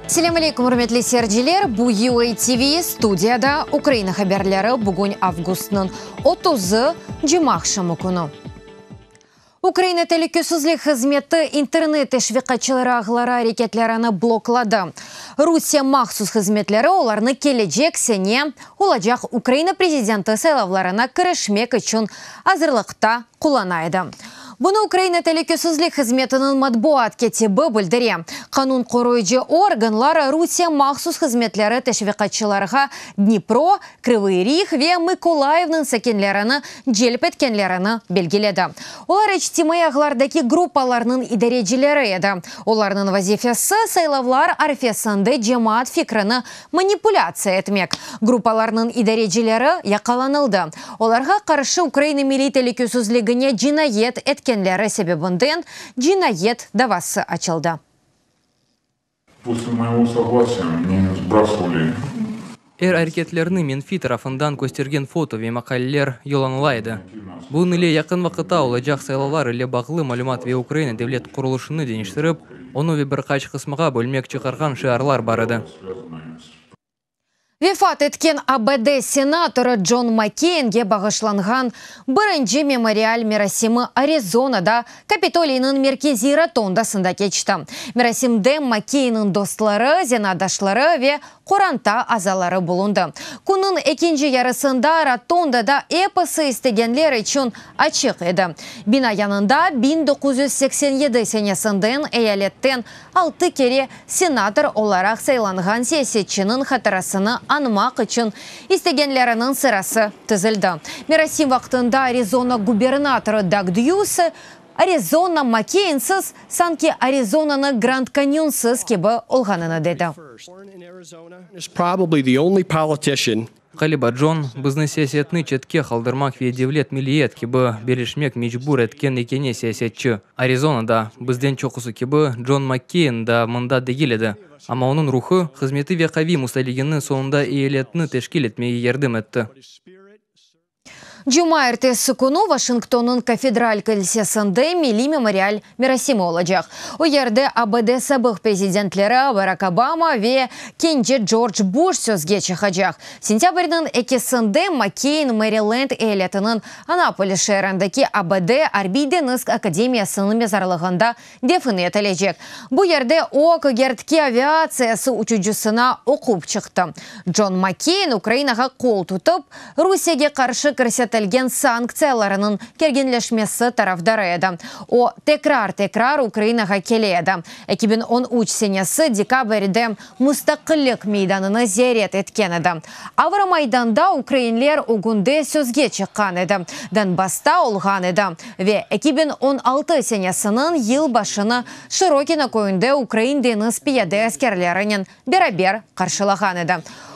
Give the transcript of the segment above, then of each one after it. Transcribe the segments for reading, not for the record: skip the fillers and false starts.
Selâm aleykum, ürmetli seyirciler! Bu UATV, studiyada Ukraina haberleri, bugün avgustnıñ otuzı, cumaaqşamı künü. Ukraina telükesizlik hızmeti internet teşviqatçıları ağları areketlerini blokladı. Rusiye mahsus hızmetleri olarnı kelecek sene olacaq Ukraina prezidenti saylavlarına kirişmek içün azırlıqta qullana edi. Bunı Ukraina telükesizlik hızmetiniñ matbuat kâtibi bildire. Qanun qoruyıcı organlar Rusiye mahsus hızmetleri teşviqatçılarğa Dnipro, Krıvıy Rih ve Mıkolayıvnıñ sakinlerini celp etkenlerini belgiledi. Olar içtimaiy ağlardaki gruppalarnıñ idarecileri edi. Olarnıñ vazifesi, saylavlar arfesinde cemaat fikrini manipulâtsiya etmek. Gruppalarnıñ idarecileri yaqalanıldı. Olarğa qarşı Ukraina milliy telükesizligine cinayet etkenleri sebebinden cinayet davası açıldı. Posle moego soglasiya mne sbrasıvali. Er areketlerni menfiy tarafından köstergen foto ve maqaleler yollanıla edi. Bunıñ ile yaqın vaqıtta olacaq saylavlar ile bağlı malümat ve Ukraina devlet qurulışını deñiştirip, onı ve bir qaç qısmığa bölmek çıqarğan şiarlar bar edi. Vefat etken ABD senatorı Con Makeynge bağışlanğan birinci memorial merasimi Arizonada Kapitoliyniñ merkeziy rotondasında keçti. Merasimde Makeynniñ dostları, zenaatdaşları ve qoranta azaları bulundı. Künniñ ekinci yarısında rotondada episi istegenler içün açıq edi. Bina yanında 1987 senesinden eyaletten altı kere senator olaraq saylanğan siyasetçiniñ hatırasını añmaq içün istegenleriniñ sırası tizildi. Merasim vaqtında Arizona gubernatorı Dag Dyusi, Arizona Makeynsiz, sanki Arizonanı Grand Kanyonsız kibi olğanını dedi. Ğaliba, Con, bizni siyasetni çetke qaldırmaq ve devlet-milliyet kibi birleşmek mecbur etken yekâne siyasetçi. Arizonada, bizden çoqusı kibi, Con Makkeyn da mında degil edi, amma onıñ ruhı, hızmeti ve qaviy mustaligini soñunda eyaletni teşkil etmege yardım etti. Cumaertesi künü Vaşingtonnıñ Kafedral kilsesinde milliy memorial merasimi olacaq. O yerde ABD sabıq prezidentleri Barak Obama ve kence Corc Buş sözge çıqacaq. Sentâbrniñ ekisinde Makeyn Merilend eyaletiniñ Annapolis şeerindeki ABD Arbiy-deñiz akademiyasınıñ mezarlığında defin etilecek. Bu yerde o, kögertki aviatsiyası uçucısına oqup çıqtı. Con Makeyn Ukrainağa qol tutıp, Rusiyege qarşı kirsetilgen sanktsiyalarınıñ kerginleşmesi tarafdarı edi. O, tekrar-tekrar Ukrainağa kele edi. 2013 senesi dekabrde Mustaqillik meydanını ziyaret etken edi. Avromaydanda ukrainler ögünde sözge çıqqan edi, Donbassta olğan edi ve 2016 senesiniñ yılbaşını Şırokino köyünde ukrain deñiz piyade askerlerinen beraber qarşılağan edi.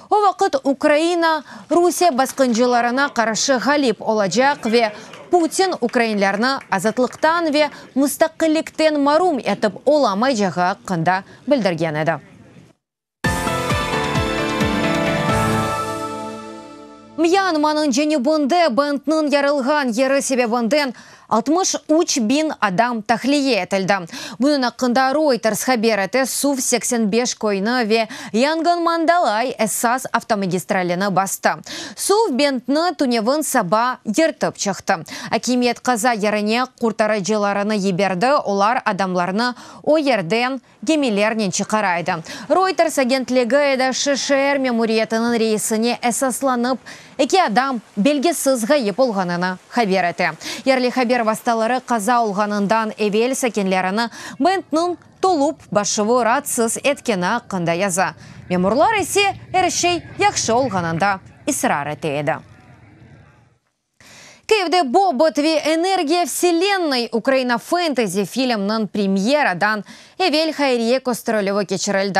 O vaqıt Ukraina Rusiye basqıncılarına qarşı ğalip olacaq ve Putin ukrainlerni azatlıqtan ve mustaqillikten marum etip olamaycağı aqqında bildirgen edi. Myanmanıñ cenübinde bentniñ yarılğan yeri sebebinden 63 biñ adam tahliye etildi. Bunıñ aqqında Reuters haber ete, suv 85 köyni ve Yangon-Mandalay esas avtomagistralini bastı. Suv bentni tünevin saba yırtıp çıqtı. Akimiyet qaza yerine qurtarıcılarını yiberdi, olar adamlarnı o yerden gemilernen çıqara edi. Reuters agentligi Eda şeer memuriyetiniñ reisine esaslanıp, eki adam belgisiz ğayıp olğanını haber ete. Yerli haber vastaları qaza olğanından evel sakinlerini bentniñ tolup başuvı raatsız etkeni aqqında yaza. Memurlar ise er şey yahşı olğanında israr ete edi. Kyivde Bobot ve energiya vselennıy Ukraina fentezi filmniñ premyeradan evel hayriye kösterilüvi keçirildi.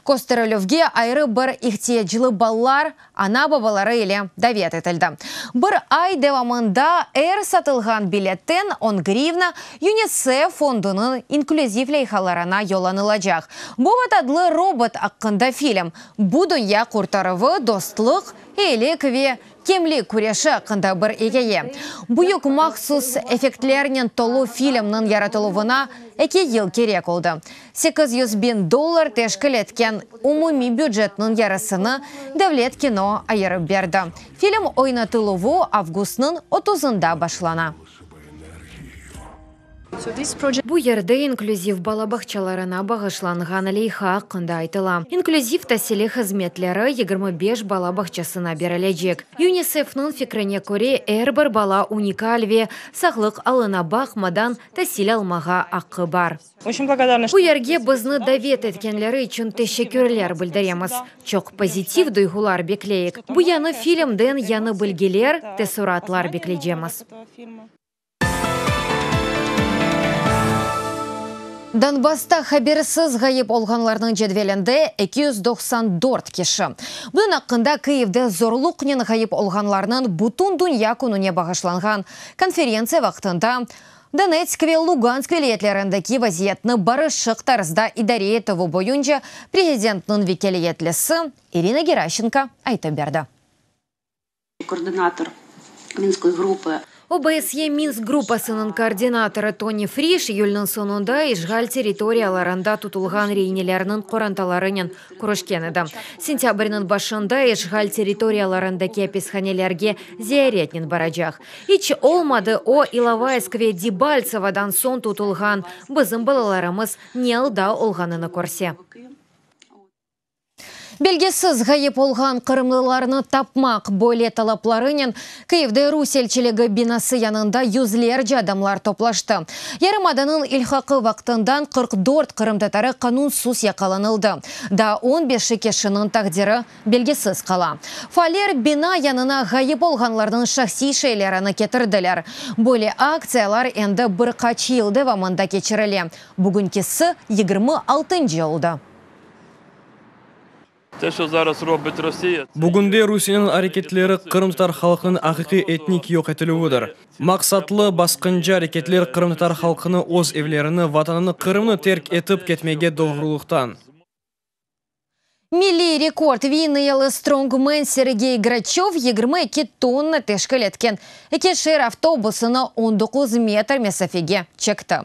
Kösterilüvge ayrı bir ihtiyaclı balalar ana-babaları ile davet etildi. Bir ay devamında er satılğan biletten 10 grivna YUNİSEF fondunıñ inklüziv leyhalarına yollanılacaq. Bobot adlı robot aqqında film, bu dünya qurtaruvı, dostluq, eyilik ve. Kimlik küreşi aqqında bir ikâye. Büyük mahsus effektlernen tolu filmniñ yaratıluvına eki yıl kerek oldı. 800 biñ dollar teşkil etken umumiy bücetniñ yarısını Devlet kino ayırıp berdi. Film oynatıluvı avgustnıñ otuzında başlana. Bu yerde inklüziv bala bağçalarına bağışlanğan leyha aqqında aytıla. İnklüziv tasili hızmetleri 25 bala bağçasına berilecek. UNICEFniñ fikrine köre, er bir bala unikal ve sağlıq alına baqmadan tasil almağa aqqı bar. Bu yerge bizni davet etkenleri içün teşekkürler bildiremiz. Çoq pozitiv duyğular bekleyik. Bu yañı filmden yañı bilgiler, teessuratlar bekleycemiz. Donbassta habersiz ğayıp olğanlarnıñ cedvelinde 294 kişi. Bunıñ aqqında Kıyivde zorluqnen ğayıp olğanlarnıñ Bütündünya kününe bağışlanğan konferentsiya vaqtında Donetsk ve Lugansk vilâyetlerindeki vaziyetni barışıq tarzda idare etüvi boyunca prezidentniñ vekâletlisi İrina Geraşenko aytıp berdi. Koordinator Minskoy gruppı. OBSYE Minsk gruppasınıñ koordinatorı Toni Friş iyülniñ soñunda işğal territoriyalarında tutulğan reinelerniñ qorantalarınen körüşken edi. Sentâbrniñ başında işğal territoriyalarındaki apishanelerge ziyaretnen baracaq. İç olmadı o, İlovaysk ve Debaltsevodan soñ tutulğan bizim balalarımız ne alda olğanını körse. Belgisiz ğayıp olğan qırımlılarnı tapmaq, böyle talaplarınen Kyivde Rus elçiligi binası yanında yüzlerce adamlar toplaştı. Yarımadanıñ ilhaqı vaqtından 44 qırımtatarı qanunsız yaqalanıldı. Daa on beşi kişiniñ taqdiri belgisiz qala. Faaller bina yanına ğayıp olğanlarnıñ şahsiy şeylerini ketirdiler. Böyle aktsiyalar endi bir qaç yıl devamında keçirile. Bugünkisi yigirmi altıncı oldı. Bugünde Rusiyeniñ areketleri qırımtatar halqınıñ aqiqiy etnik yoq etilüvidir. Maqsatlı basqıncı areketler qırımtatar halqını öz evlerini, Vatanını, Qırımnı terk etip ketmege doğruluqtan. Milliy rekord Vinnıyalı strongmen Sergey Graçöv 22 tonna teşkil etken eki şeer avtobusını 19 metr mesafege çekti.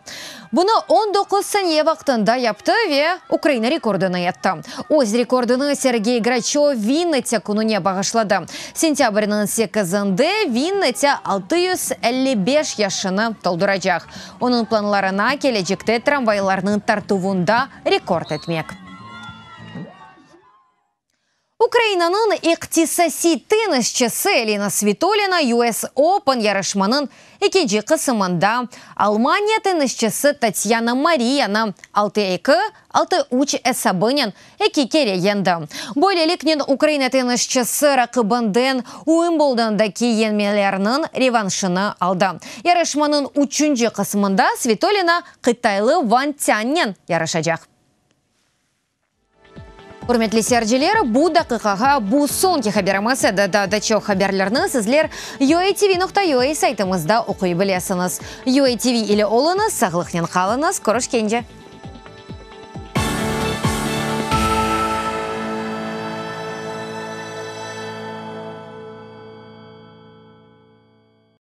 Bunı 19 saniye vaqtında yaptı ve Ukraina rekordını etti. Öz rekordını Sergey Graçöv Vinnıtsâ kününe bağışladı. Sentâbrniñ sekizinde Vinnıtsâ 655 yaşını tolduracaq. Onıñ planlarına kelecekte tramvaylarnıñ tartuvında rekord etmek. Ukrainanıñ iqtisasiy tennisçisi Elina Svitolina US Open yarışmanıñ ekinci qısımında Almaniya tennisçisi Tatyana Mariyanı 6-2, 6-3 esabınen eki kere yeñdi. Böyleliknen Ukraina tennisçisi raqibinden Uimbldondaki yeñmelerniñ revanşını aldı. Yarışmanıñ üçünci qısmında Svitolina qıtaylı Van Tyannen yarışacaq. Ürmetli seyirciler, bu daqiqağa bu soñki haberimiz edi. Daa da çoq haberlerni sizler uatv.ua saytımızda oquy bilesiñiz. UATV ile oluñız, sağlıqnen qalıñız, körüşkence!